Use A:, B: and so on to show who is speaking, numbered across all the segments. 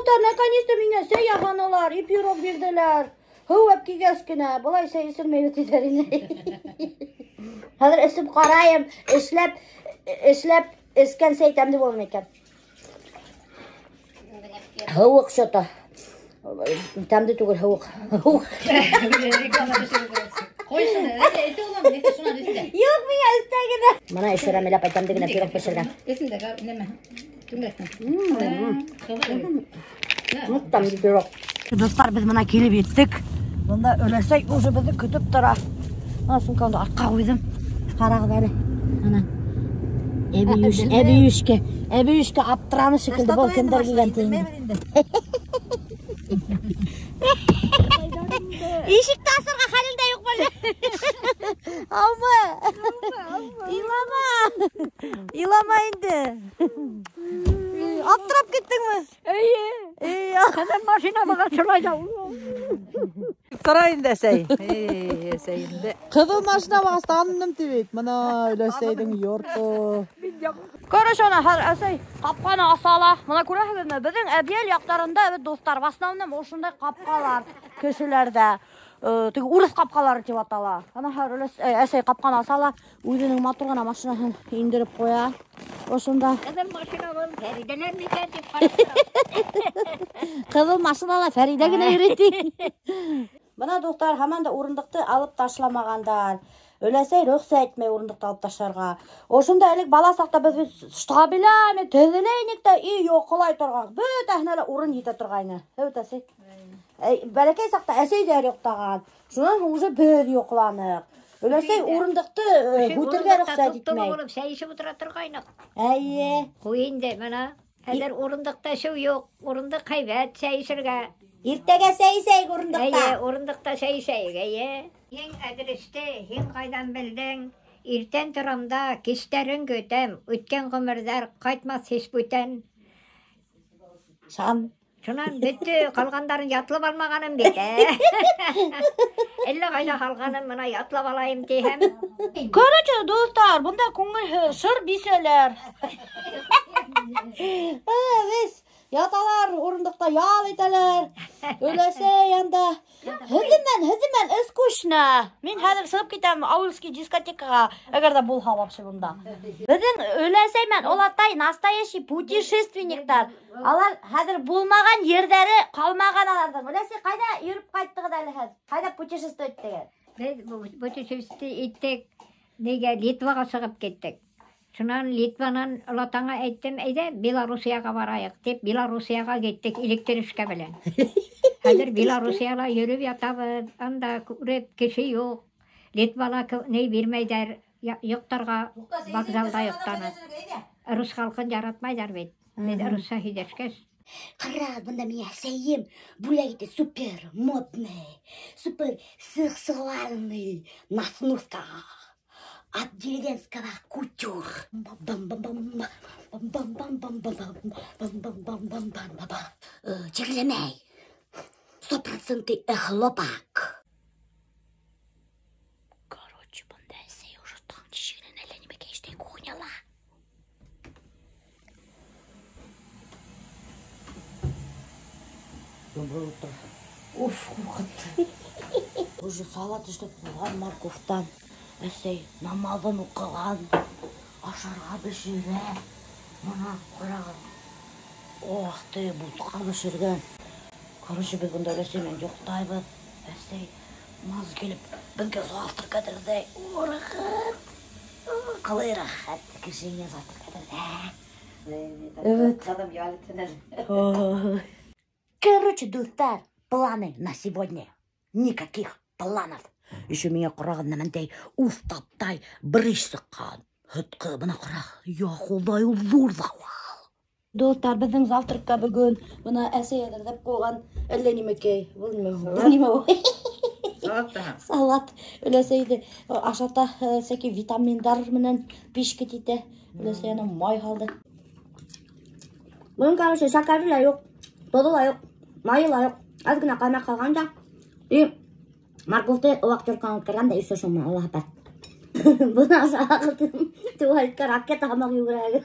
A: Дуҫтар, наконец-то миңә сәй яһанылар, и пирог бирҙеләр. Һыу әп килгәс кенә, былай сәй эсермәй бит тиҙәр ине. Хәҙер эсеп ҡарайым, эшләп эскән сәй тәмле булыр микән? Һыуыҡ что-то. Тәмле түгел, һыуыҡ. Һыуыҡ.
B: Ҡуй шуны, әйтә улам, әйтә шунан өҫтә.
A: Юҡ, миңә өҫтә генә. Бына эшерәм эләп, тәмле генә пирог бешергән.
B: Эсендә нәмә? Түңәрәктән.
A: Ныҡ тәмле пирог. Дуҫтар, беҙ бына килеп еттек. Бында өләсәй уже беҙҙе көтөп тора. Бына сумкамды артҡа ҡуйҙым. Ҡарағыҙ әле. Ана. Әбейүшкә аптыраны шикелле был кемдәр килгән тиң. Ишекте асырға хәлең дә юҡ әле. Һаумы? Илама. Илама инде. Аптырап киттеңме?
C: Эйе.
A: Эйе.
C: Хәҙер машина баға шулай ҙа.
D: Тора инде әсәй. Эй, әсәй инде. Ҡыҙыл машина бағас таныным ти бит. Бына өләсәйҙең йорто.
A: Короче, ана хәҙер әсәй ҡапҡаны аса ла. Бына күрәһегеҙме? Беҙҙең Әбйәл яҡтарында, беҙ дуҫтар, в основном ошондай ҡапҡалар кешеләрҙә. Теге урыҫ ҡапҡалары тип атала. Ана хәҙер әсәй ҡапҡаны аса ла, үҙенең матур ғына машинаһын индереп ҡуя. Ошонда.
C: Ҡыҙыл машина был Фәриҙәләр микән тип ҡарап торам.
A: Ҡыҙыл машинала Фәриҙә генә йөрөй ти. Бына дуҫтар, һаман да урындыҡты алып ташламағандар. Өләсәй рөхсәт итмәй урындыҡты алып ташларға. Ошонда элек бала саҡта беҙ бит штабелями теҙелә инек тә и йоҡлай торған. Бөтәһенә лә урын етә торғайны. Әйт, әсәй. Бәләкәй саҡта әсәй ҙә йоҡлаған. Шунан һуң уже беҙ йоҡланыҡ. Өләсәй урындыҡты һүтергә рөхсәт итмәй.
C: Булып сәй эсеп ултыра торғайныҡ.
A: Эйе.
C: Ҡуй инде бына. Хәҙер урындыҡта эсеү юҡ. Урындыҡ һәйбәт сәй эсергә.
A: Иртәгә сәй эсәйек урындыҡта.
C: Эйе, урындыҡта сәй эсәйек, эйе. Һин әҙересте, һин ҡайҙан белдең? Иртән торам да, кистәрен көтәм. Үткән ғүмерҙәр ҡайтмаҫ һис бүтән.
A: Шан.
C: Шунан бөттө, ҡалғандарын ятлап алмағаным бит, ә. Әллә ҡайҙа ҡалғаным, бына ятлап алайым тиһәм.
A: Короче, дуҫтар, бында күңелһеҙ шыр бисәләр. Беҙ яталар, урындыҡта ял итәләр. Өләсәй янда. Һеҙҙең скучно. Мин хәҙер сығып китәм ауылский дискотекаға, әгәр ҙә булһа вообще бында. Беҙҙең өләсәй менән олатай настоящий путешественниктар. Алар хәҙер булмаған ерҙәре ҡалмаған аларҙың. Өләсәй, ҡайҙа йөрөп ҡайттығыҙ әле һеҙ? Ҡайҙа путешествовать иттегеҙ?
C: Беҙ путешествовать иттек. Нигә Литваға сығып киттек. Шунан Литванан олатаңа әйттем, әйҙә Белоруссияға барайыҡ тип, Белоруссияға киттек электричка белән. Хәҙер Белоруссияла йөрөп ятабыҙ, анда күреп кеше юҡ. Литвала ни бирмәйҙәр, йоҡтарға вокзалда йоҡтаныҡ. Рус халҡын яратмайҙар бит. Беҙ русса һөйләшкәс.
A: Ҡара, бында миңә әсәйем бүләк итте, супер модный, супер сексуальный носнулка. От деревенского кутюр. Бам-бам-бам-бам-бам-бам-бам-бам-бам-бам-бам-бам-бам. Тирләмәй. 100% хлопок. Короче, бында әсәй уже таң тишегенән әллә нимәгә эшләй кухняла. Доброе утро. Уф, ҡурҡытты. Уже салат эшләп ҡуйған морковтан. Әсәй намаҙын уҡыған, ашарға бешерә. Бына ҡарағыҙ. Ох ты, бутҡа бешергән. Короче, беҙ бында өләсәй менән йоҡлайбыҙ. Әсәй маз килеп беҙгә завтрак әҙерләй. О, рәхәт. Ҡалай рәхәт кешеңә завтрак әҙерләй. Evet. Короче, дуҫтар, планы на сегодня. Никаких планов. Еще миңә ҡарағыҙ нәмәндәй уҫтаптай брыш сыҡҡан. Һытҡы, бына ҡара. Я Хоҙай, ул ҙур ҙауал. Дуҫтар, беҙҙең завтракка бөгөн бына әсәй әҙерләп ҡуйған әллә нимәкәй. Был нимә? Был нимә ул?
D: Салат та.
A: Салат. Өләсәйҙе ашата, всякий витаминдар менән пишкет итә. Өләсәй ана май һалды. Бының, короче, шәкәре лә юҡ, тоҙо ла юҡ, майы ла юҡ. Аҙ генә ҡаймаҡ ҡалған да. И морковты ваҡ теркән үткәргән дә, и всё, шуны Аллаһ әкбәр. Бына ашағыҙ. Туалетка ракета һымаҡ йүгерәһегеҙ.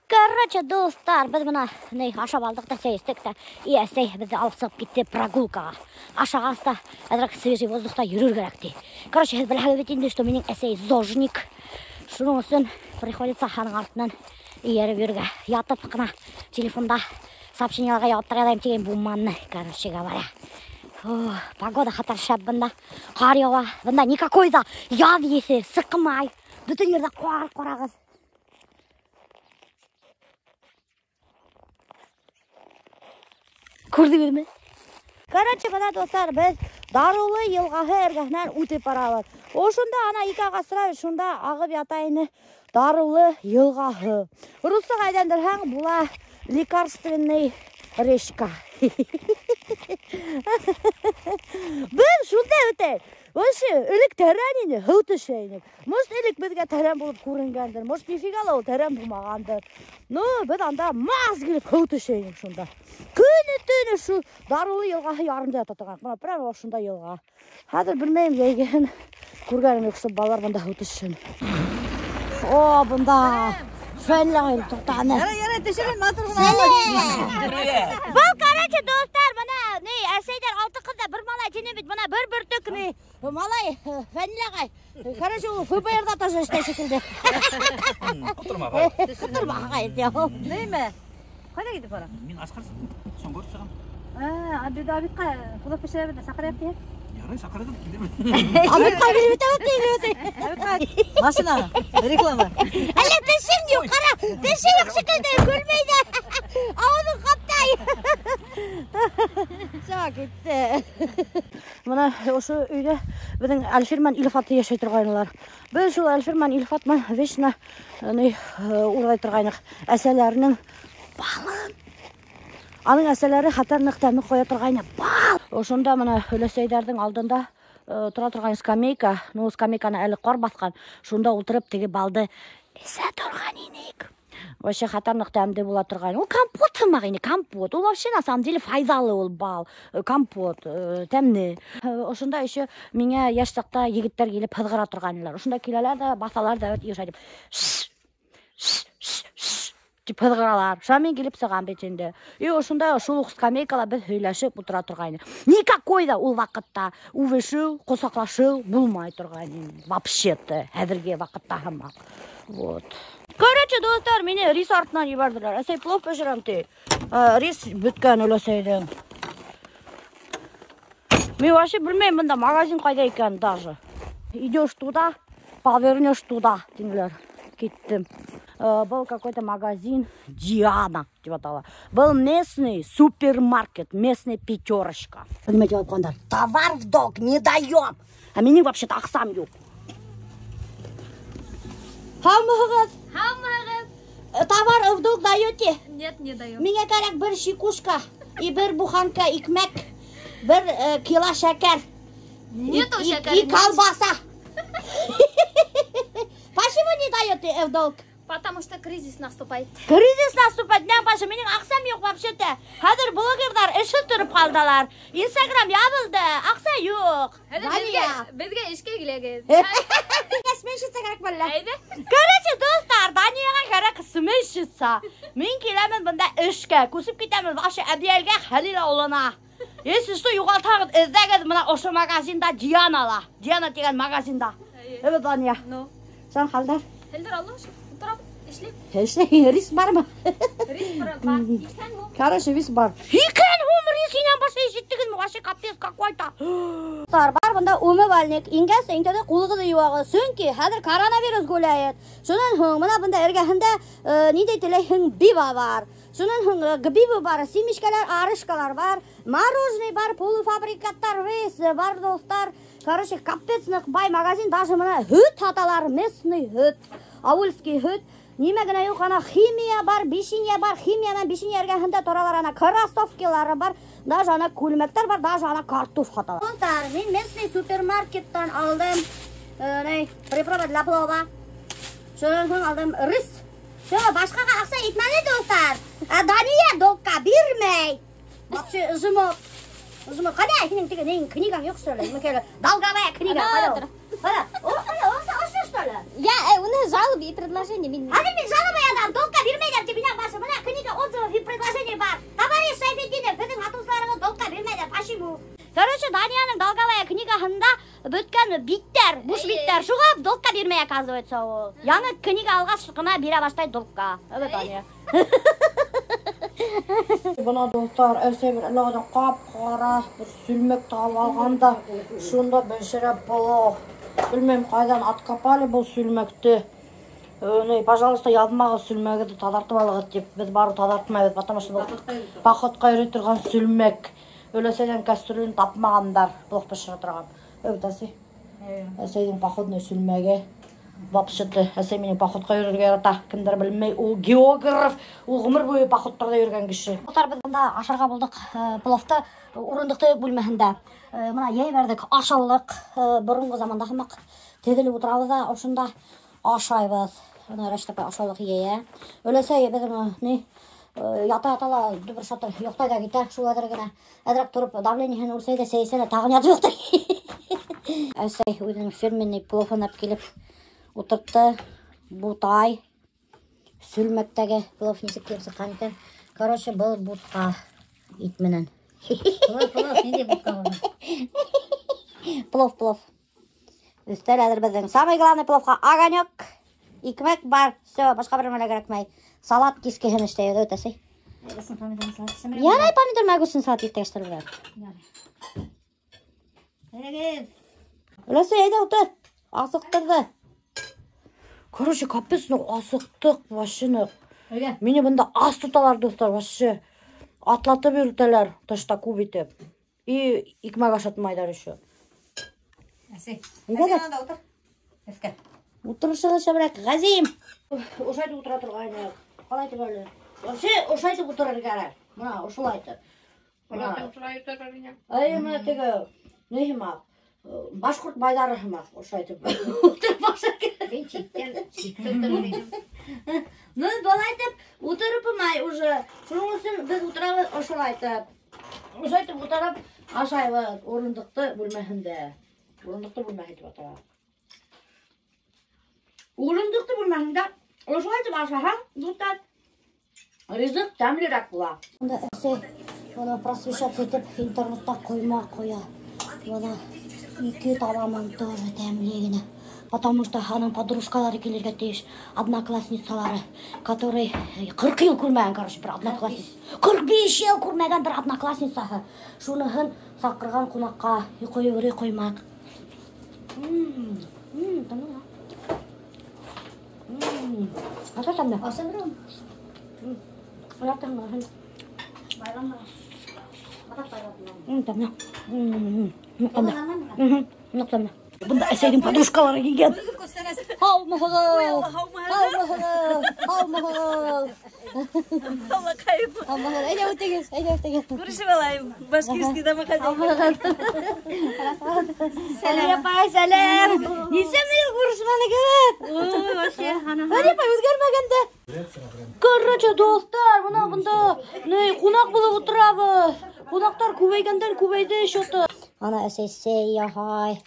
A: Короче, Короче, дуҫтар, беҙ бына ни ашап алдыҡ та сәй эстек тә, и әсәй беҙҙе алып сығып китте прогулкаға. Ашағас та әҙерәк свежий воздухта йөрөр кәрәк ти. Короче, һеҙ беләһегеҙ бит инде, что минең әсәй зожник. Шуның өсөн приходится аның артынан эйәреп йөрөргә. Ятып ҡына телефонда сообщенияларға яуап торайым тигән булманы, короче говоря. О, погода хәтәр шәп бында. Ҡар яуа. Бында никакой да яҙ еҫе сыҡмай. Бөтөн ерҙә ҡар, ҡарағыҙ. Күрҙегеҙме? Короче, бына дуҫтар, беҙ Дарыулы йылғаһы эргәһенән үтеп барабыҙ. Ошонда ана ике ағас тора, шунда ағып ята ине Дарыулы йылғаһы. Руссаға әйләндерһәң, була лекарственный речка. Беҙ шунда үтәйек. Вообще, элек тәрән ине, һыу төшә инек. Может, элек беҙгә тәрән булып күренгәндер, может, нифига ла ул тәрән булмағандыр. Ну, беҙ анда маз килеп һыу төшә инек шунда. Көнө-төнө шу Дарыулы йылғаһы ярында ята торған. Бына прямо ошонда йылға. Хәҙер белмәйем, йәйгеһен күргәнем юҡ, шул балалар бында һыу төшһөн. О, бында Фәнләр туҡтаны.
B: Ярай, ярай, төшөрөн матур ғына.
A: Был, короче, дуҫтар, бына ни, әсәйҙәр алты ҡыҙ ҙа бер малай тине бит, бына бер бөртөк ни, малай Фәнил ағай. Короче, ул ФБР-ҙа тоже эшләй шикелле.
E: Ҡотормаға.
A: Ҡотормаға әйтә ул.
B: Нимә? Ҡайҙа китеп бара?
E: Мин асҡар сығам, соң сығам.
B: Абитҡа плов бешерәбеҙ ҙә саҡырайыҡ тиһәк.
E: Ярай, саҡырығыҙ, килермен.
A: Абитҡа килеп бөтәбеҙ тип.
B: Абитҡа машина, реклама.
A: Әллә тешең юҡ, ҡара, теше юҡ шикелле, көлмәй ҙә. Ауыҙын ҡаптай. Саҡ китте. Бына ошо өйҙә беҙҙең Әлфир менән Илфат йәшәй торғайнылар. Беҙ шул Әлфир менән Илфат менән вечно ни урлай торғайныҡ. Әсәләренең балын. Аның әсәләре хәтәр ныҡ тәме ҡоя торғайны. Бал! Ошонда бына өләсәйҙәрҙең алдында тора торған скамейка, ну скамейканы әле ҡар баҫҡан, шунда ултырып теге балды эсә торған инек. Вообще хәтәр ныҡ тәмле була торған. Ул компот һымаҡ ине, компот. Ул вообще на самом деле файҙалы ул бал, компот, тәмле. Ошонда еще миңә йәш саҡта егеттәр килеп һыҙғыра торғайнылар. Ошонда киләләр ҙә баҫалар ҙа ишәй тип. Тип һыҙғыралар. Шунан мин килеп сығам бит инде. И ошонда шул уҡ скамейкала беҙ һөйләшеп ултыра торғайныҡ. Никакой ҙа ул ваҡытта үбешеү, ҡосаҡлашыу булмай торған ине. Вообще-то, хәҙерге ваҡытта һымаҡ. Вот. Короче, дуҫтар, мине рис артынан ебәрҙеләр. Әсәй плов бешерәм ти. Рис бөткән өләсәйҙең. Мин вообще белмәйем бында магазин ҡайҙа икән даже. Идешь туда, повернешь туда, тинеләр. Киттем. Был какой-то магазин Диана, тип атала. Был местный супермаркет, местный пятерочка. Понимаете, алып товар в долг не даем. А минең вообще-то аҡсам юҡ. Һаумыһығыҙ?
F: Һаумыһығыҙ.
A: Товар в долг даете?
F: Нет, не даем.
A: Миңә кәрәк бер шикушка и бер буханка икмәк, бер кило шәкәр.
F: Нету шәкәр.
A: И колбаса. Почему не даете в долг?
F: Потому что кризис наступает.
A: Кризис наступает. Нәң башы, минең аҡсам юҡ вообще-то. Хәҙер блогерҙар эшһеҙ тороп ҡалдылар. Инстаграм ябылды, аҡса юҡ.
F: Хәҙер беҙгә эшкә киләгеҙ.
A: Миңә сменщица кәрәк бәллә.
F: Әйҙә.
A: Короче, дуҫтар, Данияға кәрәк сменщица. Мин киләмен бында эшкә, күсеп китәмен вообще Әбйәлгә, Хәлил ауылына. Если что, юғалтһағыҙ, эҙләгеҙ бына ошо магазинда Дианала. Диана тигән магазинда. Эйе, Дания.
F: Ну.
A: Сан хәлдәр?
F: Хәлдәр, Аллаға шөкөр. Ултырабыҙ, эшләйбеҙ.
A: Эшләй, рис бармы?
F: Рис бар, бар. Икән һум.
A: Короче, рис бар. Икән һум рис инән башы ишеттегеҙме? Вообще капец какой-то. Дуҫтар, бар бында умывальник. Ингәс, иң тәүҙә ҡулығыҙҙы йыуағыҙ. Сөнки хәҙер коронавирус гуляет. Шунан һуң бына бында эргәһендә ниндәй теләйһең биба бар. Шунан һуң биба бар, семечкалар, арышкалар бар, мороженое бар, полуфабрикаттар весь бар, дуҫтар. Короче, капец ныҡ бай магазин, даже бына һөт һаталар, местный һөт, ауылский һөт. Нимә генә юҡ, ана химия бар, бишиния бар, химия менән бишиния эргәһендә торалар, ана кроссовкилары бар, даже ана күлмәктәр бар, даже ана картоф һаталар. Дуҫтар, мин местный супермаркеттан алдым, ни, приправа для плова. Шунан һуң алдым рис. Всё, башҡаға аҡса етмәне, дуҫтар. Ә Дания долгка бирмәй. Вообще, жмот. Жмот. Ҡайҙа һинең теге нең книгаң юҡ, что ли? Микеле, долговая книга, ҡайҙа ул? Ҡайҙа? О, ҡайҙа? Ошо, что ли?
F: Я, уны жалобы и предложения мин.
A: Хәҙер мин жалоба яҙам, долгка бирмәйҙәр тип инәм башы. Тигән биттәр, буш биттәр. Шуға долгка бирмәй, оказывается, ул. Яңы книга алғас ҡына бирә башлай долгка. Эйе, Таня. Бына, дуҫтар, әсәй бер әллә ҡап-ҡара бер сүлмәк табып алған да, шунда бешерә плов. Белмәйем, ҡайҙан откопали был сүлмәкте. Не, пожалуйста, яҙмағыҙ, сүлмәгеҙҙе таҙартып алығыҙ тип. Беҙ барып таҙартмайбыҙ, потому что был походҡа йөрөй торған сүлмәк. Өләсәйҙән кастрюлен тапмағандар, плов бешерә торған. Эйе, әсәй. Әсәйҙең походный сүлмәге. Вообще-то, әсәй минең походҡа йөрөргә ярата. Кемдер белмәй, ул географ, ул ғүмер буйы походтарҙа йөрөгән кеше. Дуҫтар, беҙ бында ашарға булдыҡ, пловты урындыҡты бүлмәһендә. Бына йәй бәрҙек, ашаулыҡ, боронғо заманда һымаҡ теҙелеп ултырабыҙ ҙа, ошонда ашайбыҙ. Бына Рәшит апай ашаулыҡ йәйә. Өләсәй беҙҙең ни ята-ята ла дөбөр шатыр йоҡлай ҙа китә, шул әҙерәк генә. Әҙерәк тороп давлениеһын үлсәй ҙә, сәй эсә лә, тағын ятып йоҡлай. Әсәй үҙенең фирменный пловын алып килеп ултыртты. Бутай сүлмәктәге плов нисек килеп сыҡҡан икән. Короче, был бутҡа ит менән.
B: Плов, плов, ниндәй бутҡа ул?
A: Плов, плов. Өҫтәл әҙер беҙҙең. Самый главный пловҡа огонек, икмәк бар. Все, башҡа бер нәмә лә кәрәкмәй. Салат кискеһен эшләйбеҙ, әйт, әсәй.
B: Ысын помидор салат эшләмәй.
A: Ярай, помидор мәгүсен салат итәштер белән.
B: Әйҙәгеҙ.
A: Өләсәй, әйҙә ултыр. Асыҡтырҙы. Короче, капец, ну асыҡтыҡ вообще.
B: Әйҙә.
A: Мине бында ас тоталар, дуҫтар, вообще. Атлатып йөрөтәләр тышта күп итеп. И икмәк ашатмайҙар еще.
B: Әсәй.
A: Әйҙә.
B: Әсәй, анда ултыр. Өҫкә.
A: Ултырышығыҙ шәберәк, Ғәзим. Ошайтып ултыра торғайныҡ. Ҡалай тип әле? Вообще, ошайтып ултырыр кәрәк. Бына, ошолайтып. Бына. Ай, бына теге, ни һымаҡ, башҡорт байҙары һымаҡ, ошайтып. Ултырып ашар кәрәк.
C: Мин ситтән, ситтә ултырыр инем.
A: Ну, былайтып ултырып булмай уже. Шуның өсөн беҙ ултырабыҙ ошолайтып. Ошайтып ултырып ашайбыҙ урындыҡты бүлмәһендә. Урындыҡты бүлмәһе тип атала. Урындыҡты бүлмәһендә ошолайтып ашаһаң, дуҫтар, ризыҡ тәмлерәк була. Бында әсәй бына просвещаться итеп интернетта ҡоймаҡ ҡоя. Бына ике таламан тоже тәмле генә. Потому что аның подружкалары килергә тейеш, одноклассницалары, который 40 йыл күрмәгән, короче, бер одноклассница. 45 йыл күрмәгән бер одноклассницаһы. Шуныһын саҡырған ҡунаҡҡа, ҡойоп ҡоймаҡ. Тәмле. Аса тәмле.
B: Аса берәү.
A: Уятам, һин.
B: Байланма.
A: Тәмле. Ныҡ тәмле. Ныҡ тәмле. Бында әсәйҙең подружкалары килгән. Һаумыһығыҙ? Һаумыһығыҙ? Һаумыһығыҙ?
G: Аллаҡайым.
A: Һаумыһығыҙ? Әйҙә үтегеҙ, әйҙә үтегеҙ.
G: Күрешеп алайым. Башкирский домохозяйка.
A: Сәләм апай, сәләм. Нисәмә йыл күрешмәнек бит?
G: Ой, вообще, ана.
A: Ғәли апай үҙгәрмәгән дә. Короче, дуҫтар, бына бында ни ҡунаҡ булып ултырабыҙ. Ҡунаҡтар күбәйгәндән күбәйҙе что-то. Ана әсәй сәй яһай.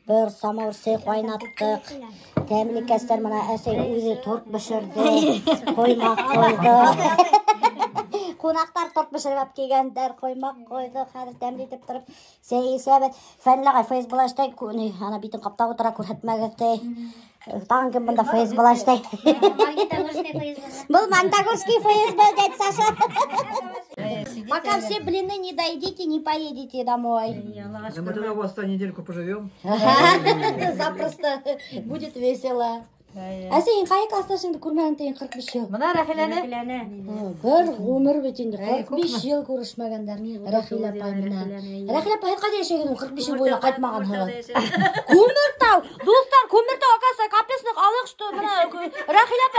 A: Бер самауыр сәй ҡайнаттыҡ. Тәмлекәстәр бына әсәй үҙе торт бешерҙе, ҡоймаҡ ҡойҙо. Ҡунаҡтар торт бешереп килгәндәр, ҡоймаҡ ҡойҙо. Хәҙер тәмле итеп тороп сәй эсәбеҙ. Фәнил ағай ФСБ-ла эшләй, ни, ана битен ҡаплап ултыра, күрһәтмәгеҙ ти. Тағын кем бында ФСБ-ла эшләй? Был Магнитогорский ФСБ, дядя Саша. Пока все блины не доедите, не поедете домой.
E: Да мы тогда у вас недельку поживем.
A: Запросто будет весело. Әсәй, һин ҡайһы классташыңды күрмәгән тиң 45 йыл?
D: Бына Рәхиләне.
A: Бер ғүмер бит инде, 45 йыл күрешмәгәндәр. Рәхилә апай менән. Рәхилә апай, һеҙ ҡайҙа йәшәгән? 45 йыл буйына ҡайтмағанһығыҙ. Күмертау, дуҫтар, Күмертау, оказывается, капец ныҡ алыҫ, что бына Рәхилә